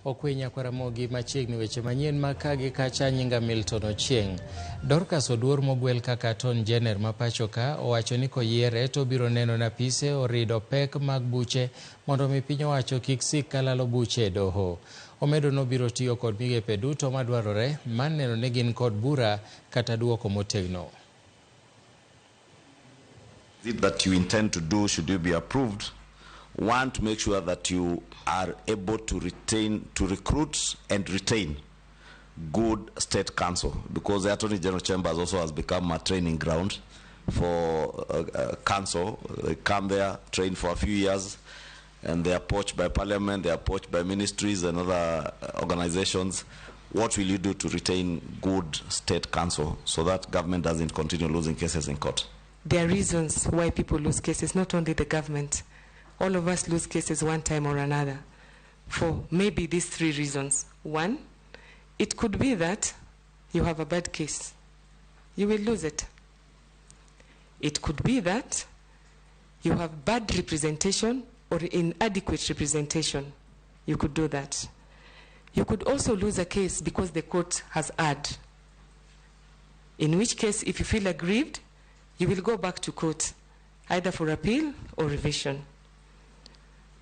Okwiny Ramogi machiegni weche manyien mag ka gi kacha nyinga Milton Ochieng. Dorcas Oduor mogwel kaka Attorney General ma pacho ka owacho ni koyiere to obiro neno ni apise orido pek mag buche mondo mi piny owacho kik sik kalalo buche e doho. Omedo nobiro tiyo kod migepe duto madwarore mar neno ni gin kod bura kata duoko motegno. It that you intend to do should you be approved? One, to make sure that you are able to retain, to recruit and retain good state counsel, because the Attorney General Chambers also has become a training ground for counsel. They come there, train for a few years, and they are poached by parliament, they are poached by ministries and other organizations. What will you do to retain good state counsel so that government doesn't continue losing cases in court? There are reasons why people lose cases, not only the government. All of us lose cases one time or another for maybe these three reasons. One, it could be that you have a bad case. You will lose it. It could be that you have bad representation or inadequate representation. You could do that. You could also lose a case because the court has erred. In which case, if you feel aggrieved, you will go back to court, either for appeal or revision.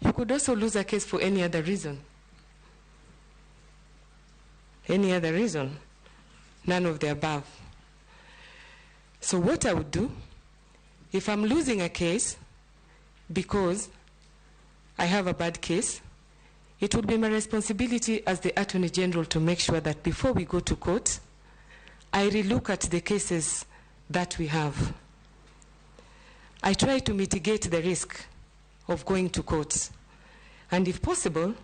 You could also lose a case for any other reason. Any other reason? None of the above. So what I would do, if I'm losing a case because I have a bad case, it would be my responsibility as the Attorney General to make sure that before we go to court, I relook at the cases that we have. I try to mitigate the risk of going to court. And if possible,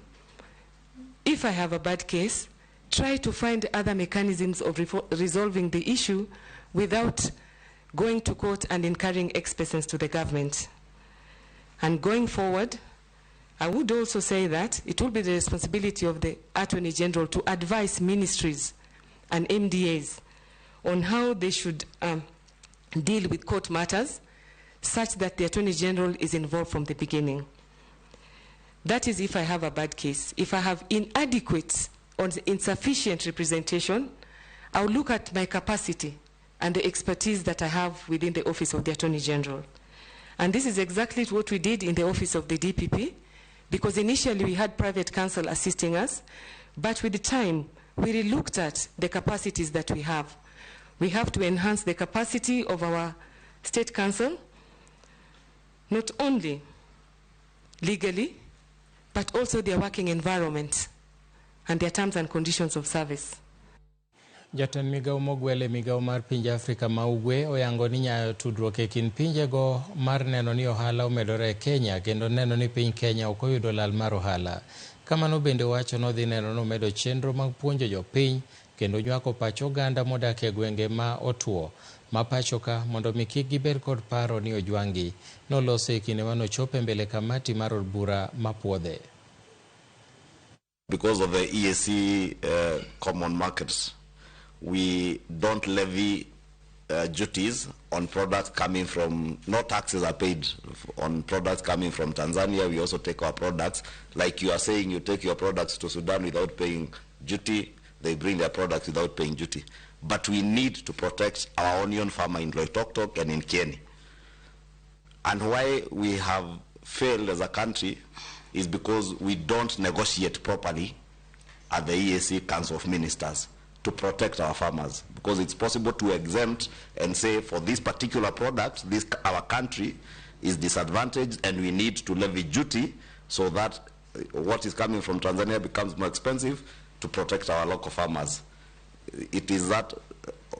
if I have a bad case, try to find other mechanisms of resolving the issue without going to court and incurring expenses to the government. And going forward, I would also say that it will be the responsibility of the Attorney General to advise ministries and MDAs on how they should deal with court matters, such that the Attorney General is involved from the beginning. That is if I have a bad case. If I have inadequate or insufficient representation, I'll look at my capacity and the expertise that I have within the Office of the Attorney General. And this is exactly what we did in the Office of the DPP, because initially we had private counsel assisting us, but with the time, we relooked at the capacities that we have. We have to enhance the capacity of our state counsel, not only legally, but also their working environment and their terms and conditions of service. Jatend migawo mogwel e migawo mar pinje Afrika ma Ugwe oyango ni nyayo tudruok e kind pinjego mar neno ni ohala omedore e Kenya kendo neno ni piny Kenya ok oyudo lal mar ohala. Kamano bende owacho nodhi neno nomedo chenro mag puonjo jopiny kendo nywako pach oganda modak e gwenge ma otuo ma pacho ka mondo mi kik gibed kod paro ni ojwang'gi. Noloso e kinde manochopo e mbele kamati mar od bura mapuodhe. Because of the EAC common markets, we don't levy duties on products coming from, no taxes are paid on products coming from Tanzania. We also take our products, like you are saying, you take your products to Sudan without paying duty, they bring their products without paying duty. But we need to protect our onion farmer in Loitoktok and in Kieni. And why we have failed as a country is because we don't negotiate properly at the EAC Council of Ministers to protect our farmers, because it's possible to exempt and say for this particular product, this our country is disadvantaged and we need to levy duty so that what is coming from Tanzania becomes more expensive to protect our local farmers. It is that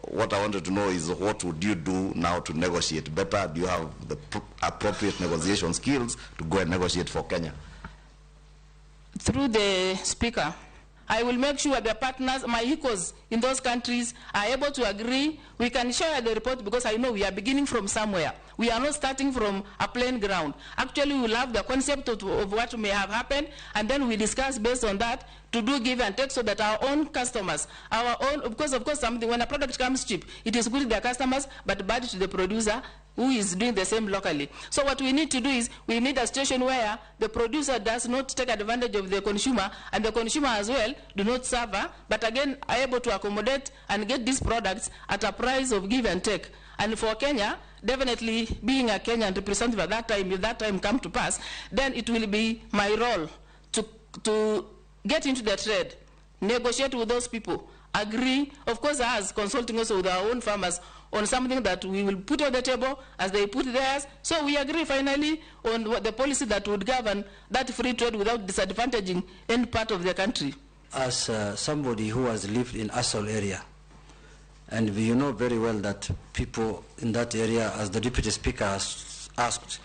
what I wanted to know is what would you do now to negotiate better? Do you have the appropriate negotiation skills to go and negotiate for Kenya? Through the speaker, I will make sure the partners, my equals in those countries, are able to agree. We can share the report because I know we are beginning from somewhere. We are not starting from a plain ground. Actually, we will have the concept of what may have happened, and then we discuss based on that to do give and take so that our own customers, our own, of course, something, when a product comes cheap, it is good to their customers, but bad to the producer who is doing the same locally. So what we need to do is, we need a situation where the producer does not take advantage of the consumer, and the consumer as well do not suffer, but again are able to accommodate and get these products at a price of give and take. And for Kenya, definitely being a Kenyan representative at that time, if that time come to pass, then it will be my role to get into the trade, negotiate with those people, agree, of course us consulting also with our own farmers on something that we will put on the table as they put theirs. So we agree finally on what the policy that would govern that free trade without disadvantaging any part of the country. As somebody who has lived in Asol area, and you know very well that people in that area, as the Deputy Speaker has asked,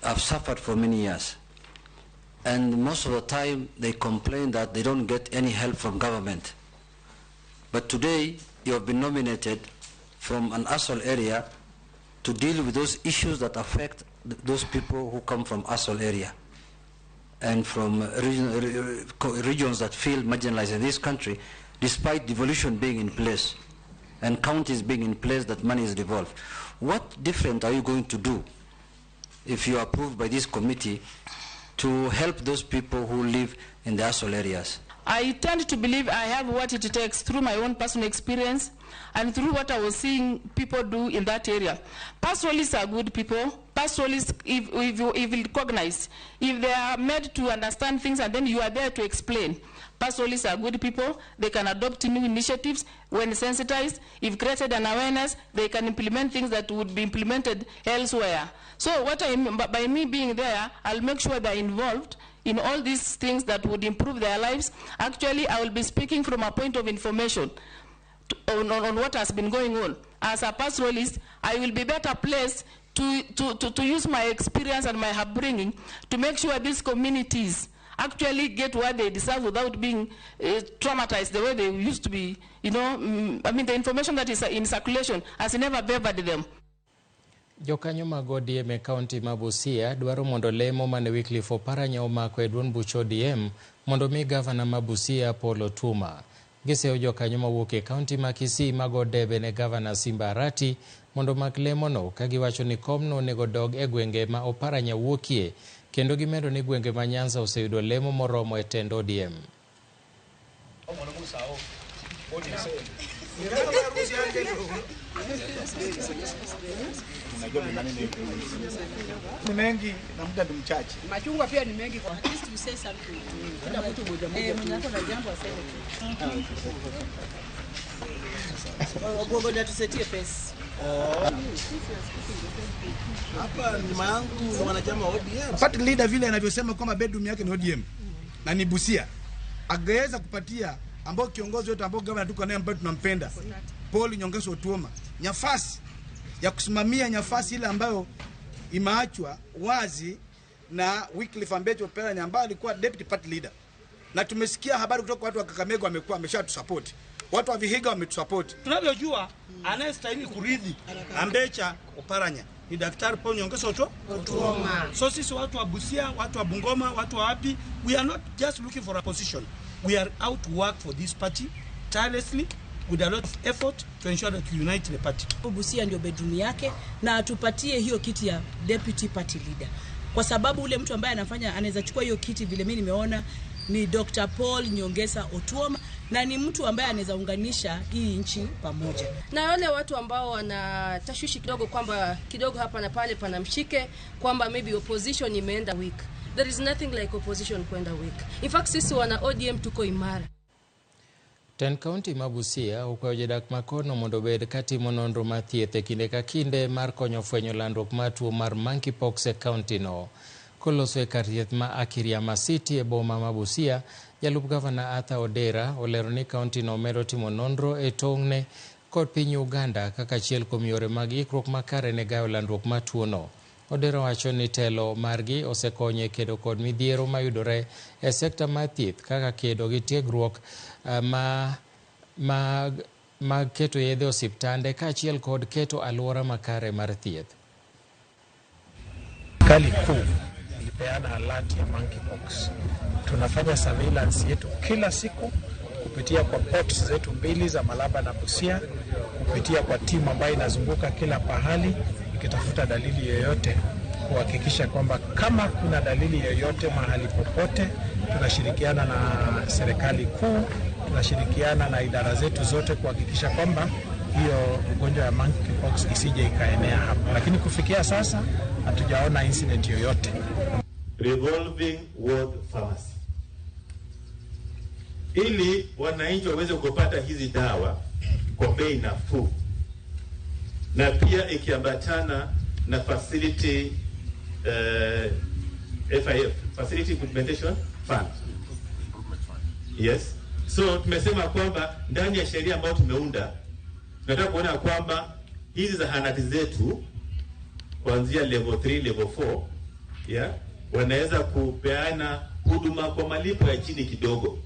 have suffered for many years. And most of the time they complain that they don't get any help from government. But today you have been nominated from an Asol area to deal with those issues that affect those people who come from Asol area and from regions that feel marginalized in this country, despite devolution being in place and counties being in place that money is devolved. What different are you going to do if you are approved by this committee to help those people who live in the Asol areas? I tend to believe I have what it takes through my own personal experience and through what I was seeing people do in that area. Pastoralists are good people. Pastoralists, if recognized, if they are made to understand things and then you are there to explain. Pastoralists are good people. They can adopt new initiatives when sensitized. If created an awareness, they can implement things that would be implemented elsewhere. So what I mean, by me being there, I'll make sure they're involved in all these things that would improve their lives. Actually, I will be speaking from a point of information on what has been going on. As a pastoralist, I will be better placed to use my experience and my upbringing to make sure these communities actually get what they deserve without being traumatized the way they used to be. You know, I mean, the information that is in circulation has never favored them. Jokanyo mag ODM e kaunti ma Busia dwaro mondo lemo mane Wycliffe Oparanya omako e duond buch ODM mondo mi gavana ma Busia Paul Otuoma. Giseyo jokanyo mawuok e kaunti ma Kisii mago debe ne gavana Simba Arati mondo mak lemono ka giwacho ni komno onego dog e gwenge ma Oparanya wuokie, kendo gimedo ni gwenge ma Nyanza oseyudo lemo moromo e tend ODM. Ni mengi na muda ni mchache. Machungwa pia ni mengi. At least you say something. Kila mtu moja moja. Mwenye ako na jambo aseme tu. Gogo tusetie pesa. Hapa nyuma yangu wanachama wa ODM. Party leader vile anavyosema kwamba bedroom yake ni ODM na ni Busia. Angeweza kupatia ambao kiongozi wetu ambao gavana tuko naye ambaye tunampenda Paul Nyongesa Otuoma nafasi ya kusimamia nafasi ile ambayo imeachwa wazi na Wycliffe Ambecho Oparanya ambaye alikuwa deputy party leader. Na tumesikia habari kutoka watu wa Kakamega wamekuwa wameshatusupport. Watu wa Vihiga wametusupport. Tunavyojua anayestahili kurithi Ambecha Oparanya ni Daktari Paul Nyongesa Otuoma. So sisi watu wa Busia, watu wa Bungoma, watu wa wapi, we are not just looking for a position. We are out to work for this party tirelessly with a lot of effort to ensure that we unite the party. Busia ndio bedroom yake na atupatie hiyo kiti ya deputy party leader. Kwa sababu ule mtu ambaye anafanya anaweza chukua hiyo kiti vile mimi nimeona ni Dr. Paul Nyongesa Otuoma, na ni mtu ambaye anaweza unganisha hii nchi pamoja. Na wale watu ambao wana tashwishi kidogo kwamba kidogo hapa na pale panamshike kwamba maybe opposition imeenda weak. There is nothing like opposition kwenda weak. In fact, sisi wana ODM tuko imara. Ten kaunti ma Busia okwayo jodak makono mondo obed katimo nonro mar thieth e kinde ka kinde mar konyo fwenyo landruok mar tuo mar monkeypox e kaunti no. Koloso e kar thieth ma Akiriama City e boma ma Busia, jalup gavana Arthur Odera olero ni kaunti no medo timo nonro e tong'ne kod piny Uganda kaka achiel kuom yore mag ikruok makare ne gayo landruok mar tuono. Odera wacho ni telo margi osekonyo e kedo kod midhiero mayudore e sekta mar thieth kaka kedo gi tiegruok mag keto yedhe osiptande kaachiel kod keto alwora makare mar thieth. Serikali kuu ilipeana alert ya monkeypox. Tunafanya surveillance yetu kila siku kupitia kwa ports zetu mbili za Malaba na Busia, kupitia kwa timu ambayo inazunguka kila pahali ikitafuta dalili yoyote, kuhakikisha kwamba kama kuna dalili yoyote mahali popote, tunashirikiana na serikali kuu, tunashirikiana na idara zetu zote kuhakikisha kwamba hiyo ugonjwa ya monkeypox isije ikaenea hapa, lakini kufikia sasa hatujaona incident yoyote. Revolving ward pharmacy, ili wananchi waweze kupata hizi dawa kwa bei nafuu, na pia ikiambatana na facility FIF, Facility Implementation Fund. Yes. So tumesema kwamba ndani ya sheria ambayo tumeunda tunataka kuona kwamba hizi zahanati zetu kuanzia level 3, level 4, yeah, wanaweza kupeana huduma kwa malipo ya chini kidogo.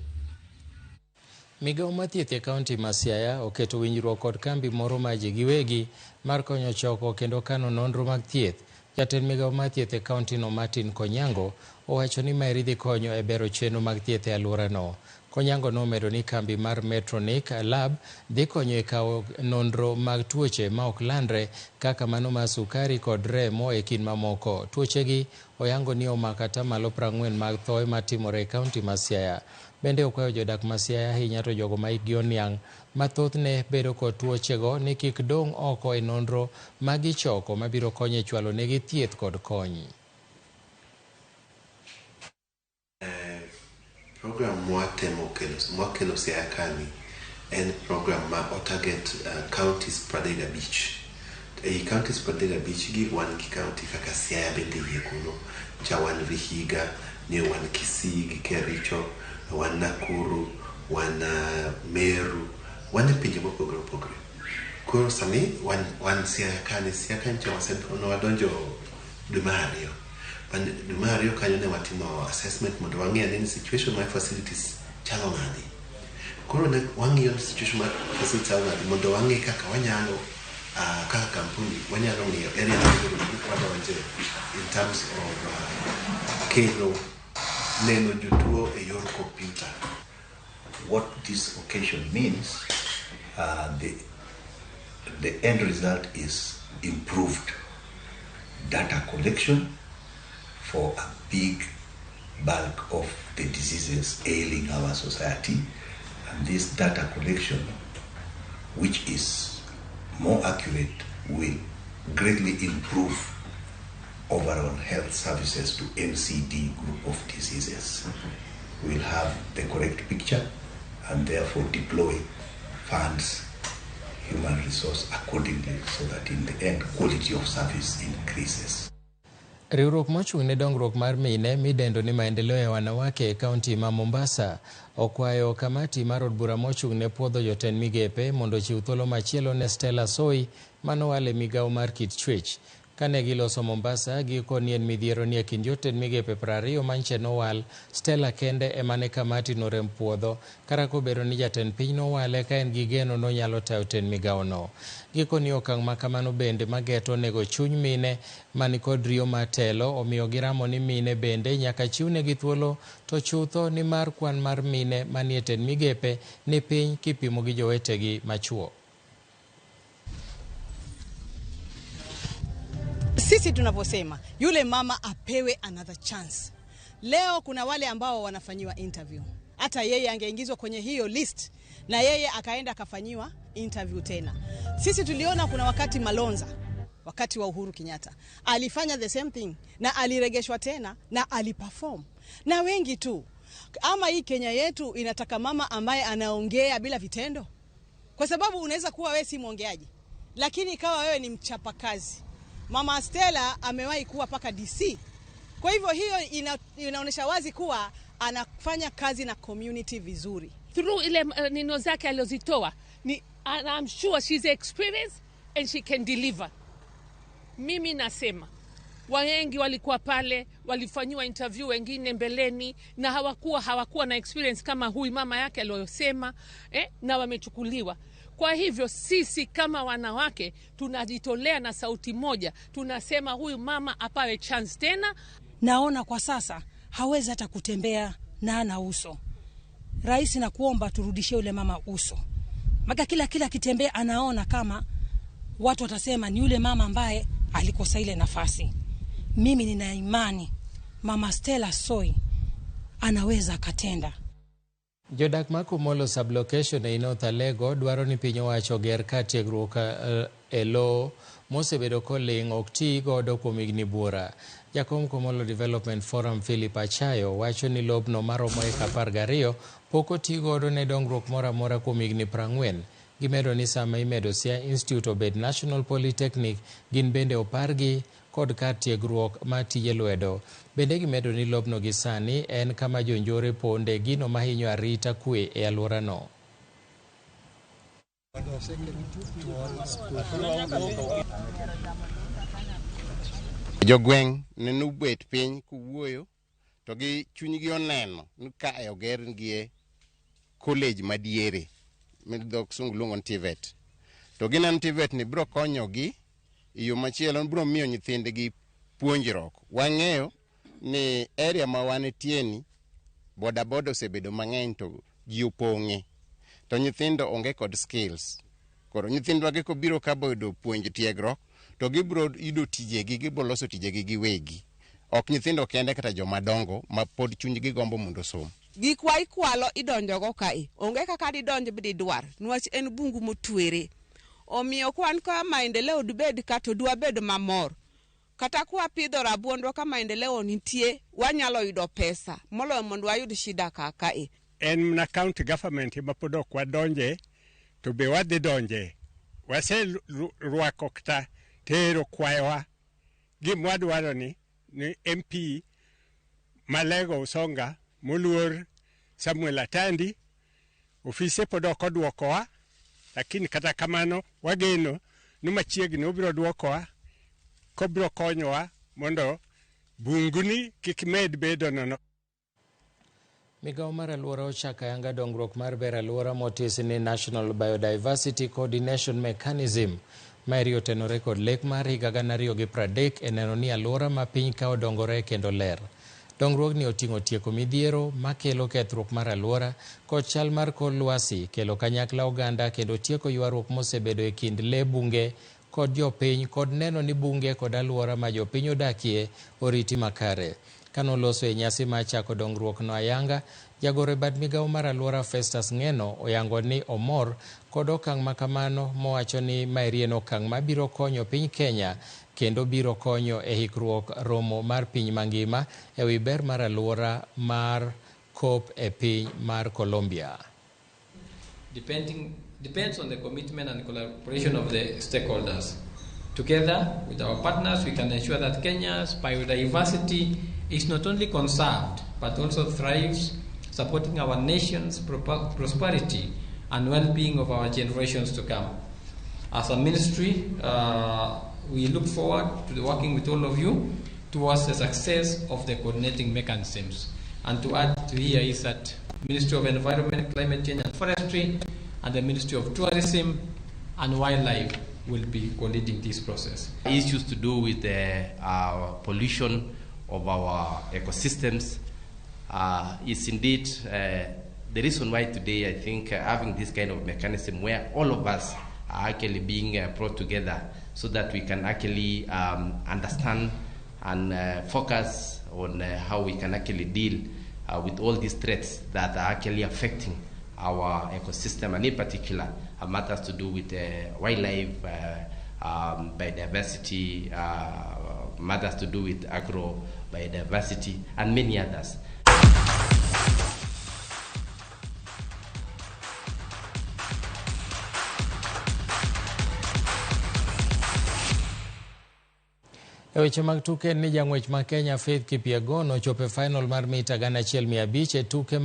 Migawo mar thieth e kaunti ma Siaya oketo winjruok kod kambi moro ma ji giwegi mar konyo choko kendo kano nonro mag thieth. Jatend migawo mar thieth e kaunti no Martin Konyango owacho ni maeri dhi konyo e bero chenro mag thieth e alworano. Konyango nomedo ni kambi mar Metronic Lab dhi konyo e kawo nonro mag tuoche ma ok landre kaka mano mar sukari kod remo e kind mamoko. Tuochegi oyango ni omako atamalo 40 mag thoe matimore e kaunti ma Siaya. Bende okwayo jodak ma Siaya ahinya to jogo ma hikgi oniang' ma thothne bedo kod tuochego ni kik dong' oko e nonro ma gichoko mabiro konyo e chwalo negi thieth kod kony. Program mwakelo Siaya kani en program ma otarget counties 35. Ei counties 35 gi wan gi county kaka Siaya bende yie kuno, cha wan Vihiga, ne wan Kisii gi Kericho, wan Nakuru, wan Meru, wan e pinje mopogore opogore. Koro sani wan Siaya kani, Siaya kani cha wadonjo dwe mar ariyo. Dwe mar ariyo kanyo ne watimo assessment mondo wang'e ni situation mar facilities chalo nade. Koro ne wang'iyo situation mar facilities chalo nade mondo wang'e kaka wanyalo kaka kampuni wanyalo ng'iyo area wadonje in terms of kelo neno jotuo e yor computer. What this occasion means, the end result is improved data collection for a big bulk of the diseases ailing our society. And this data collection, which is more accurate, will greatly improve overall health services to NCD group of diseases. We'll have the correct picture and therefore deploy funds, human resource accordingly, so that in the end quality of service increases. Riwruok mochung' ne dongruok mar mine midendo ni Maendeleo ya Wanawake e kaunti ma Mombasa okwayo kamati mar od bura mochung' ne puodho jotend migepe mondo ochiw thuolo machielo ne Stella Soi manowal e migawo mar kit chwech. Kane giloso Mombasa, giko ni en midhiero ni e kind jotend migepe 20 manche nowal, Stella kende ema ne kamati norem puodho, kata kobedo ni jatend piny nowale ka en gi geno nonyalo tayo tend migawono. Giko ni okang' ma kamano bende mageto onego chuny mine manikod riyo mar telo, omiyo giramo ni mine bende nyaka chiwnegi thuolo to chutho ni mar kwan mar mine manie tend migepe ni piny kipimo gi jowetegi machuo. Sisi tunavyosema yule mama apewe another chance. Leo kuna wale ambao wanafanyiwa interview. Hata yeye angeingizwa kwenye hiyo list na yeye akaenda akafanyiwa interview tena. Sisi tuliona kuna wakati Malonza, wakati wa Uhuru Kenyatta, alifanya the same thing na aliregeshwa tena na aliperform. Na wengi tu. Ama hii Kenya yetu inataka mama ambaye anaongea bila vitendo. Kwa sababu unaweza kuwa wewe si mwongeaji, lakini ikawa wewe ni mchapakazi. Mama Stella amewahi kuwa paka DC. Kwa hivyo hiyo inaonesha wazi kuwa anafanya kazi na community vizuri. Through ile neno zake alizitoa, ni I'm sure she's experienced and she can deliver. Mimi nasema wengi walikuwa pale, walifanyiwa interview wengine mbeleni na hawakuwa na experience kama huyu mama yake aliyosema, na wamechukuliwa. Kwa hivyo sisi kama wanawake tunajitolea na sauti moja, tunasema huyu mama apawe chance tena. Naona kwa sasa hawezi hata kutembea na ana uso. Rais, nakuomba turudishie yule mama uso. Maka kila kitembea anaona kama watu watasema ni yule mama ambaye alikosa ile nafasi. Mimi nina imani Mama Stella Soi anaweza katenda. Jodak ma Kumolo sublocation e North Alego dwaro ni piny owacho oger kar tiegruok e lowo mosebedo koling' ok ti godo kuom higni buora. Jakom Komolo Development Forum Philip Achayo wacho ni lobno maromo eka 12 pok oti godo ne dongruok moro amora kuom higni 40. Gimedo ni sama imedo Siaya Institute obed National Polytechnic, gin bende opargi kod kar tiegruok ma tije lwedo. Bende gimedo ni lobno gi sani en kama jonjore ponde gino mahinyo arita kwe e alworano. Jogweng' nenobet piny kowuoyo to gi chunygi oneno ni kae ogergie college madiere midho kisungu luongo ni TVET. To gineno TVET ni biro konyogi e yo machielo, biro miyo nyithindgi puonjruok. Wang'eyo ni area ma wantie ni boda boda osebedo mang'eny to ji opong'e, to nyithindo onge kod skills. Koro nyithindwa gi kobiro ka boyudo puonj tiegruok to gibiro yudo tijegi, gibiro loso tijegi giwegi. Ok nyithindo kende kata joma dongo ma pod chunygi gombo mondo osom. Gikwa ikwalo idonjogo kae, onge kaka didonj bididwar, niwach en bungu motwere. Omiyo kwan ka maendeleo dibed ka to dwabed mamor. Kata kwapidho rabuondwa ka maendeleo nitie, wanyalo yudo pesa moloyo mondo wayud shida kakae. En mana county government ema pod ok wadonje, to be wadhi donje. Waserwako kata tero kwayowa. Gima wadwaro ni MP Malego Usonga moluor Samuel Atandi, ofise pod ok odwokowa, lakini kata kamano wageno ni machiegni obiro dwokowa, kobiro konyowa mondo bunguni kik med bedo nono. Migawo mar alwora ochako ayanga dongruok mar ber alwora motis ni National Biodiversity Coordination Mechanism. Maeri otenore kod lek mar higa 2030 e neno ni alwora ma piny ka odongore kendo ler. Dongruogni oting'o tieko midhiero makelo kethruok mar alwora kod chal mar kor lwasi, kelo kanyakla oganda kendo tieko ywaruok mosebedo e kind lee bunge kod jopiny kod neno ni bunge kod alwora ma jopiny odakie oriti makare. Kanoloso e nyasi mar chako dongruokno ayanga, jagoro e bad migawo mar alwora Festus Ng'eno oyango ni omor kod okang' makamano, mowacho ni maeri en okang' mabiro konyo piny Kenya kendo biro konyo e hikruok romo mar piny mangima e wi ber mar alwora mar COP e piny mar Colombia. Depends on the commitment and collaboration of the stakeholders. Together with our partners, we can ensure that Kenya's biodiversity is not only conserved but also thrives, supporting our nation's prosperity and well-being of our generations to come. As a ministry, we look forward to working with all of you towards the success of the coordinating mechanisms. And to add to here is that Ministry of Environment, Climate Change and Forestry and the Ministry of Tourism and Wildlife will be co-leading this process. Issues to do with the pollution of our ecosystems is indeed the reason why today I think having this kind of mechanism where all of us are actually being brought together so that we can actually understand and focus on how we can actually deal with all these threats that are actually affecting our ecosystem, and in particular matters to do with wildlife, biodiversity, matters to do with agro biodiversity, and many others. E weche mag tuke ni jang'wech ma Kenya Faith Kipyegon ochopo e final mar mita 1500 e tuke